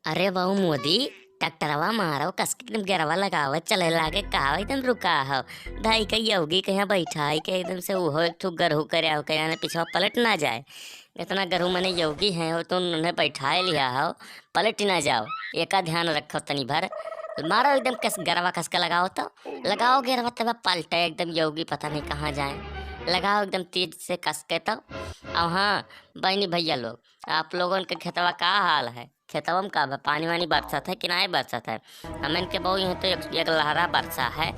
अरे बहु मोदी, ट्रैक्टरवा मारो कस के एकदम गेरवा लगाव चले लागे का एकदम रुका हो। धाई के योगी के यहाँ बैठाई के एकदम से उहो एक ठो गरहू करे आओ के यानी पिछवा पलट ना जाए। इतना गरहू मने योगी हैं हो तो उन्हें बैठाए लिया हो, पलट ना जाओ, एका ध्यान रखो तनी भर। मारो एकदम कस गरवा कस के लगाओ तो लगाओ गेरवा तब पलटे एकदम योगी पता नहीं कहाँ जाए। लगाओ एकदम तेज से कस के तो। और हाँ बहनी भैया लोग, आप लोगन के खेतवा का हाल है? खेतवा में का बा? पानी वानी बरसत है कि नहीं बरसत है? हमन के बहु यहाँ तो एक लहरा बरसा है,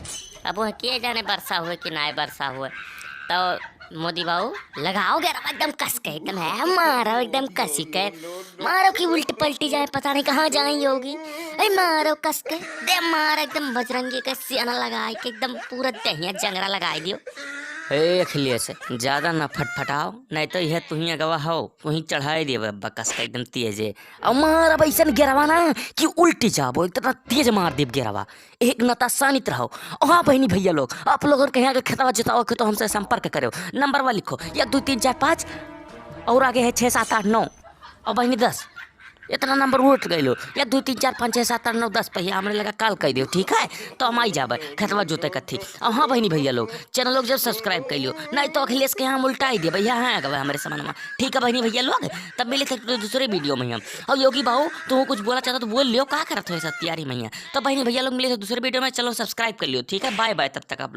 अब वह किए जाने बरसा हुए कि नहीं बरसा हुए। तो मोदी बाबू लगाओ गेरवा एकदम कस के एकदम है मारो एकदम कसी के मारो कि उल्टी पलटी जाए पता नहीं कहाँ जाए योगी। अरे मारो कस के दे मारो एकदम बजरंगी के सियाना लगाए के एकदम पूरा दहिया जंगरा लगाए दियो। ए अखिलेश, ज्यादा ना फटफटाओ, नहीं तो यह तुही अगवा हो वहीं चढ़ाई दिए अब्बा कस के एकदम तेजे। और मार अब ऐसा गिरवा ना कि उल्टी जाबो, इतना तेज मार देव गिरवा, एक नता सानित रहो। और हाँ बहनी भैया लोग, आप लोगों के यहाँ के खेतवा जोताओ के तो हमसे संपर्क करो। नंबर वा लिखो 1 2 3 4 5 और आगे है 6 7 8 9 और बहनी 10, इतना नंबर उठ गए लो। 1 2 3 4 5 6 7 8 9 10 पहिया हमरे लगा कॉल कर दियो, ठीक है? तो हम आई जाबे खेतवा जोते कथी। और हाँ बहनी भैया लोग, चैनल लोग जब सब्सक्राइब कर लियो, नहीं तो अखिलेश के यहाँ हम उल्टा ही दिया भैया हाँ गवा हमारे सामान में। ठीक है बहनी भैया लोग, तब मिले थे दूसरे वीडियो में हम। और योगी बाबू तुम कुछ बोला चाहता तो बोल लियो, का करत हो ऐसा तैयारी में। तो बहनी भैया लोग मिले थे दूसरे वीडियो में, चलो सब्सक्राइब कर लियो, ठीक है? बाय बाय, तब तक आप लोग।